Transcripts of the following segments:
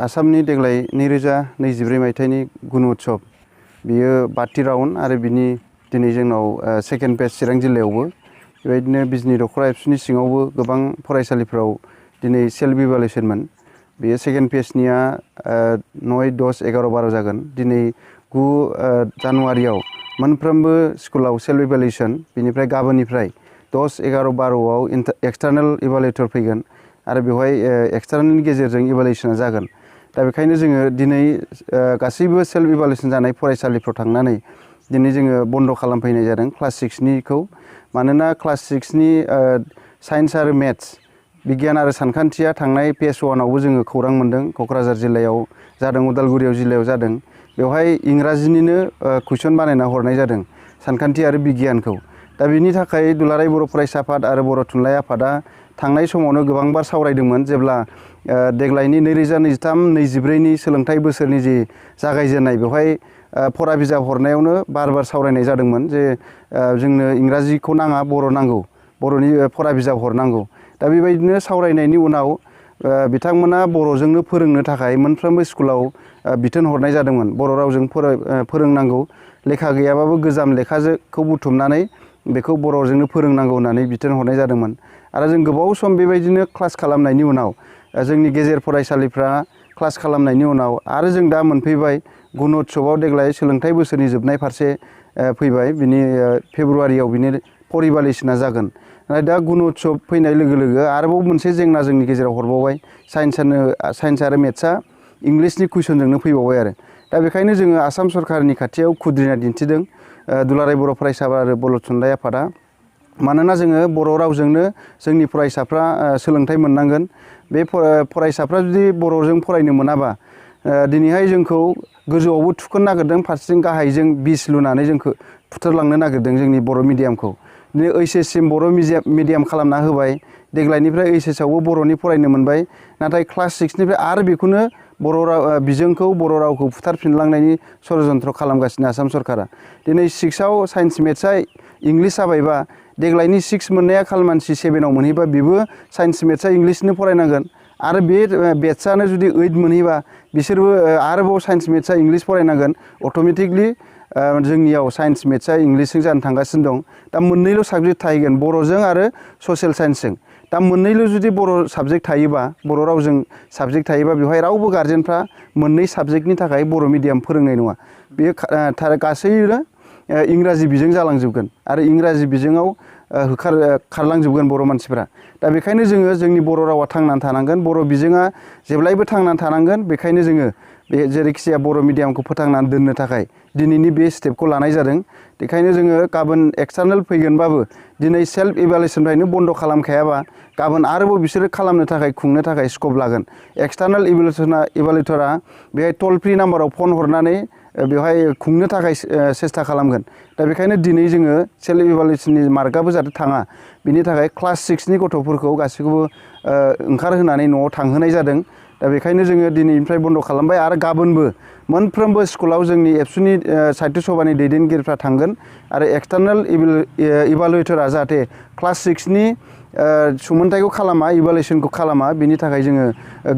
आसामनि देग्लाय 2024 मायथाइनि गुन उत्सव बियो 32 राउन्ड आरो बिनि दिनै जोंनाव सेकेन्ड पेज चिरां जिल्लायावबो बेबायदिनो बिजनि दख'रा एबसुनि सिङावबो गोबां फरायसालिफोराव दिनै सेल्फ इभालुएसनमोन। बेयो सेकेन्ड पेजनिया 9, 10, 11, 12 जागोन। दिनै 9 जानुवारियाव मोनफ्रोमबो स्कुलाव सेल्फ इभालुएसन, बिनिफ्राय गाबोननिफ्राय 10, 11, 12आव एक्सटार्नेल इभालुएटर फैगोन आरो बेवहाय एक्सटार्नेलनि गेजेरजों इभालुएसना जागोन। दा बेखायनो जोङो दिनै गासैबो सेल्फ इभालुएसन जानाय फरायसालिफ्राव थांनानै दिनै जोङो बन्द खालामफैनाय जादों क्लास 6निखौ। मानोना क्लास 6नि साइन्स आरो मेथ्स बिगियान आरो सानखान्थिया थांनाय पेज 1आवबो जोङो खौरां मोन्दों। क'क्राझार जिल्लायाव जादों, उदालगुरियाव जिल्लायाव जादों। बेवहाय इंराजिनिनो कुइसन बानायना हरनाय जादों सानखान्थि आरो बिगियानखौ। दा बिनि थाखाय दुलाराय बर' फरायसा आफाद आरो बर' थुनलाइ आफादा थांनाय समावनो गोबांबार सावरायदोंमोन। जेब्ला देग्लायनि 2023-24नि सोलोंथाइ बोसोरनि जि जागायजेननाय, बेवहाय फरा बिजाब हरनायावनो बार सावरायनाय जादोंमोन जे जोंनो इंराजिखौ नाङा, बर' नांगौ, बर'नि फरा बिजाब हरनांगौ। दा बेबायदिनो सावरायनायनि उनाव बिथांमोना बर'जोंनो फोरोंनो थाखाय मोनफ्रोमबो स्कुलाव बिथोन हरनाय जादोंमोन। बर' रावजों फोरोंनांगौ, लेखा गैयाबाबो गोजाम लेखाखौ बुथुमनानै बेखौ बर'जोंनो फोरोंनांगौ होननानै बिथोन हरनाय जादोंमोन। आरो जों गोबाव सम बेबायदिनो क्लास खालामनायनि उनाव जोंनि गेजेर फरायसालिफ्रा क्लास खालामनायनि उनाव आरो जों दा मोनफैबाय गुन उत्सवआव देग्लाय सोलोंथाइ बोसोरनि जोबनाय फारसे फैबाय। बिनि फेब्रुवारियाव बिनि फर इभालुएसना जागोन। दा गुन उत्सव फैनाय लोगो लोगो आरोबाव मोनसे जेंना जोंनि गेजेराव हरबावबाय, साइन्स आरो मेथ्सआ इंलिसनि कुइसनजोंनो फैबावबाय आरो। दा बेखायनो जोङो आसाम सरकारनि खाथियाव खुद्रिना दिन्थिदों दुलाराय बर' फरायसा आरो बर' थुनलाइ आफादा। मानोना जोङो बर' रावजोंनो जोंनि फरायसाफ्रा सोलोंथाइ मोननांगोन। बे फरायसाफ्रा जुदि बर'जों फरायनो मोनाबा दिनैहाय जोंखौ गोजौआवबो थुखोनो नागिरदों, फारसेथिं गाहायजों बिस लुनानै जोंखौ फुथारलांनो नागिरदों जोंनि बर' मिडियामखौ। दिनै ओइचएससिम बर' मिडियाम खालामना होबाय। देग्लायनिफ्राय ओइचएसआवबो बर'नि फरायनो मोनबाय। नाथाय क्लास 6निफ्राय आरो बेखौनो बर' राव बिजोंखौ, बर' रावखौ फुथारफिनलांनायनि षड़यन्त्र खालामगासिनो आसाम सरकारा। दिनै 6आव साइन्स मेथ्सआ इंलिस जाबायबा देग्लायनि 6 मोननाया खालमानसि 7आव मोनहैबा बेबो साइन्स मेथ्सआ इंलिसनो फरायनांगोन। आरो बे बेट्सआनो जुदि 8 मोनहैबा बिसोरबो आरोबाव साइन्स मेथ्सआ इंलिस फरायनांगोन। अट'मेटिकलि जोंनियाव साइन्स मेथ्सआ इंलिसजों जानो थांगासिनो दं। दा मोननैल' साबजेक्ट थाहैगोन, बर'जों आरो ससियेल साइन्सजों। दा मोननैल' जुदि बर' साबजेक्ट थायोबा, बर' रावजों साबजेक्ट थायोबा, बेवहाय रावबो गारजेनफ्रा मोननै साबजेक्टनि थाखाय बर' मिडियाम फोरोंनाय नङा। बेयो गासैनो इंराजि बिजों जालांजोबगोन आरो इंराजि बिजोङाव खारलांजोबगोन बर' मानसिफ्रा। दा बेखायनो जोङो जोंनि बर' रावा थांनानै थानांगोन, बर' बिजोङा जेब्लायबो थांनानै थानांगोन। बेखायनो जोङो बे जेरैखिजाया बर' मिडियामखौ फोथांनानै दोननो थाखाय दिनैनि बे स्टेपखौ लानाय जादों। बेखायनो जोङो गाबोन एक्सटार्नेल फैगोनबाबो दिनै सेल्फ इभालुएसननिफ्रायनो बन्द खालामखायाबा गाबोन आरोबाव बिसोरो खालामनो थाखाय, खुंनो थाखाय स्कप लागोन। एक्सटार्नेल इभालुएटरा बेहाय टल फ्रि नाम्बाराव फन हरनानै बेवहाय खुंनो थाखाय सेस्था खालामगोन। दा बेखायनो दिनै जोङो सेल्फ इभालुएसननि मार्कआबो जाहाथे थाङा, बिनि थाखाय क्लास 6नि गथ'फोरखौ गासैखौबो ओंखारहोनानै न'आव थांहोनाय जादों। दा बेखायनो जोङो दिनैनिफ्राय बन्द खालामबाय आरो गाबोनबो मोनफ्रोमबो स्कुलाव जोंनि एबसुनि साहित्य सभानि दैदेनगिरिफ्रा थांगोन आरो एक्सटार्नेल इभालुएटरा जाहाथे क्लास 6नि सुमोनथाइखौ खालामा, इभालुएसनखौ खालामा, बिनि थाखाय जोङो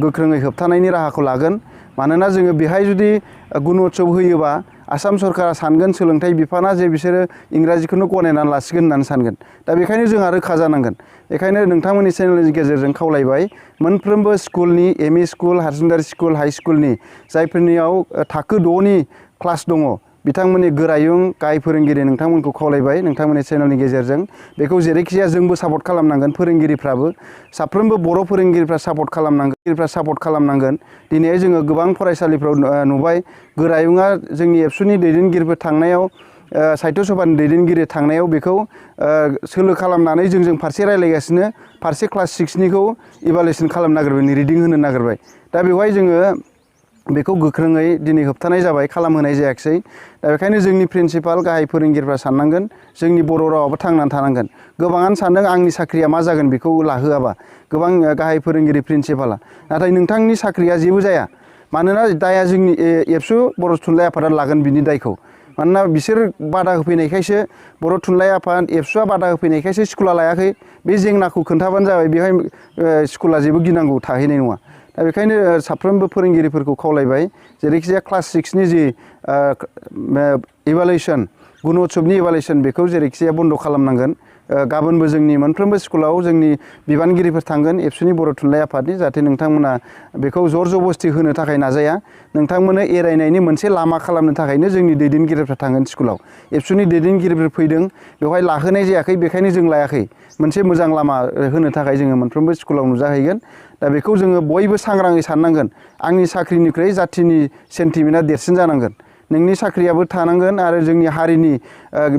गोख्रोङै होबथानायनि राहाखौ लागोन। मानोना जोङो बेहाय जुदि गुन उत्सव होयोबा आसाम सरकारा सानगोन, सोलोंथाइ बिफाना, जे बिसोरो इंराजिखौनो गनायनानै लासिगोन होननानै सानगोन। दा बेखायनो जोंहा रोखा जानांगोन। बेखायनो नोंथांमोननि चेनेलनि गेजेरजों खावलायबाय, मोनफ्रोमबो स्कुलनि ME school, higher secondary school, high स्कुलनि जायफोरनियाव थाखो 6नि क्लास दङ, बिथांमोननि गोरायुं गाहाय फोरोंगिरि नोंथांमोनखौ खावलायबाय नोंथांमोननि चेनेलनि गेजेरजों। बेखौ जेरैखिजाया जोंबो सापर्ट खालामनांगोन, फोरोंगिरिफ्राबो साफ्रोमबो बर' फोरोंगिरिफ्रा सापर्ट खालामनांगोन। दिनै जोङो गोबां फरायसालिफ्राव नुबाय, गोरायुङा जोंनि एबसुनि दैदेनगिरिफोर थांनायाव, साहित्य सभानि दैदेनगिरि थांनायाव बेखौ सोलो खालामनानै जोंजों फारसे रायलायगासिनो, फारसे क्लास 6निखौ इभालुएसन खालामनो नागिरबाय, रिदिं होनो नागिरबाय। दा बेवहाय जोङो बेखौ गोख्रोङै दिनै होबथानाय जाबाय, खालामहोनाय जायाखिसै। दा बेखायनो जोंनि प्रिन्सिपाल, गाहाय फोरोंगिरिफ्रा साननांगोन जोंनि बर' रावाबो थांनानै थानांगोन। गोबाङानो सानदों आंनि साख्रिया मा जागोन बेखौ लाहोआबा, गोबां गाहाय फोरोंगिरि प्रिन्सिपाला। नाथाय नोंथांनि साख्रिया जेबो जाया। मानोना दाया जोंनि एबसु बर' थुनलाइ आफादा लागोन बिनि दायखौ। मानोना बिसोर बादा होफैनायखायसो, बर' थुनलाइ आफाद एबसुआ बादा होफैनायखायसो स्कुला लायाखै। बे जेंनाखौ खोन्थाबानो जाबाय, बेवहाय स्कुला जेबो गिनांगौ थाहैनाय नङा। दा बेखायनो साफ्रोमबो फोरोंगिरिफोरखौ खावलायबाय जेरैखिजाया क्लास 6नि जि इभालुएसन गुन उत्सबनि इभालुएसन बेखौ जेरैखिजाया बन्द खालामनांगोन। गाबोनबो जोंनि मोनफ्रोमबो स्कुलाव जोंनि बिबानगिरिफोर थांगोन एबसुनि बर' थुनलाइ आफादनि जाहाथे नोंथांमोना बेखौ जर जबस्ति होनो थाखाय नाजाया नोंथांमोननो एरायनायनि मोनसे लामा खालामनो थाखायनो जोंनि दैदेनगिरिफ्रा थांगोन स्कुलाव एबसुनि दैदेनगिरिफोर फैदों बेवहाय लाहोनाय जायाखै बेखायनो जों लायाखै मोनसे मोजां लामा होनो थाखाय जोङो मोनफ्रोमबो स्कुलाव नुजाहैगोन। दा बेखौ जोङो बयबो सांग्राङै साननांगोन आंनि साख्रिनिख्रुइ जाथिनि सेन्टिमेन्टआ देरसिन जानांगोन नोंनि साख्रियाबो थानांगोन आरो जोंनि हारिनि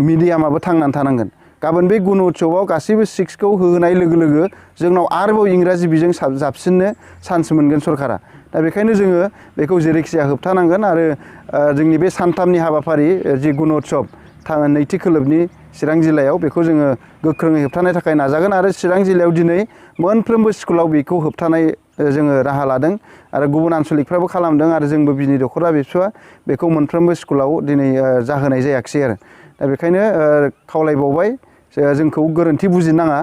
मिडियामाबो थांनानै थानांगोन। गाबोन बे गुन उत्सबआव गासैबो 6खौ होनाय लोगो लोगो जोंनाव आरोबाव इंराजि बिजों जाबसिननो चान्स मोनगोन सरकारा। दा बेखायनो जोङो बेखौ जेरैखिजाया होबथानांगोन आरो जोंनि बे सानथामनि हाबाफारि जि गुन उत्सब नैथि खोलोबनि चिरां जिल्लायाव बेखौ जोङो गोख्रोङै होबथानो थाखाय नाजागोन आरो चिरां जिल्लायाव दिनै मोनफ्रोमबो स्कुलाव बेखौ होबथानाय जोङो राहा लादों आरो गुबुन आनसलिकफ्राबो खालामदों आरो जोंबो बिजनि दख'रा बेबसुआ बेखौ मोनफ्रोमबो स्कुलाव दिनै जाहोनाय जायाखिसै आरो दा बेखायनो खावलायबावबाय जोंखौ गोरोन्थि बुजिनाङा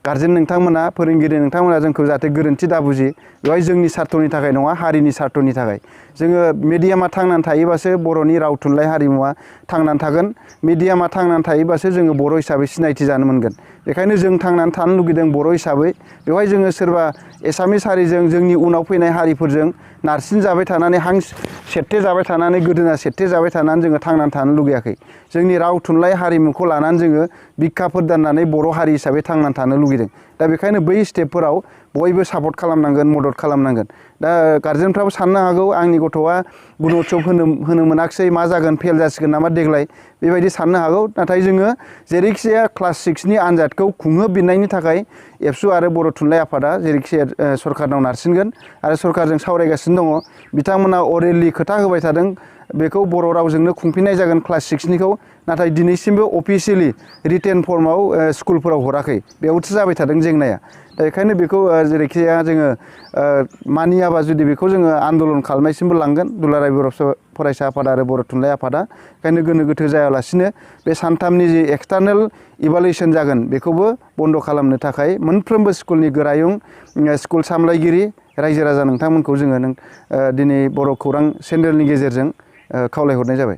गारजेन नोंथांमोना फोरोंगिरि नोंथांमोना जोंखौ जाहाथे गोरोन्थि दाबुजि बेवहाय जोंनि सार्थनि थाखाय नङा हारिनि सार्थनि थाखाय जोङो मिडियामा थांनानै थायोबासो बर'नि राव थुनलाइ हारिमुवा थांनानै थागोन मिडियामा थांनानै थायोबासो जोङो बर' हिसाबै सिनायथि जानो मोनगोन। बेखायनो जों थांनानै थानो लुगैदों बर' हिसाबै बेवहाय जोङो सोरबा एसामिस हारिजों जोंनि उनाव फैनाय हारिफोरजों नारसिन जाबाय थानानै हां सेरथे जाबाय थानानै गोदोना सेरथे जाबाय थानानै जोङो थांनानै थानो लुगैयाखै जोंनि राव थुनलाइ हारिमुखौ लानानै जोङो बिखाफोर दाननानै बर' हारि हिसाबै थांनानै थानो लुगैदों। दा बेखायनो बै स्टेपफोराव बयबो सापर्ट खालामनांगोन मदद खालामनांगोन। दा गारजेनफ्राबो साननो हागौ आंनि गथ'आ गुन उत्सब होनो मोनाखिसै मा जागोन फेल जासिगोन नामा देग्लाय बेबायदि साननो हागौ नाथाय जोङो जेरैखिजाया क्लास 6नि आनजादखौ खुंहोफिननायनि थाखाय एबसु आरो बर' थुनलाइ आफादा जेरैखिजाया सरकारनाव नारसिनगोन आरो सरकारजों सावरायगासिनो दङ बिथांमोना अरेलि खोथा होबाय थादों बेखौ बर' रावजोंनो खुंफिननाय जागोन क्लास 6निखौ नाथाय दिनैसिमबो अफिसियेलि रिटेन फर्माव स्कुलफोराव हराखै बेयावसो जाबाय थादों जेंनाया। दा बेखायनो बेखौ जेरैखिजाया जोङो मानियाबा जुदि बेखौ जोङो आन्दलन खालामनायसिमबो लांगोन दुलाराय बर' फरायसा आफाद आरो बर' थुनलाइ आफादा ओंखायनो गोनो गोथो जायालासिनो बे सानथामनि जि एक्सटार्नेल इभालुएसन जागोन बेखौबो बन्द खालामनो थाखाय मोनफ्रोमबो स्कुलनि गोरायुं स्कुल सामलायगिरि रायजो राजा नोंथांमोनखौ जोङो दिनै बर' खौरां चेनेलनि गेजेरजों खावलायहरनाय जाबाय।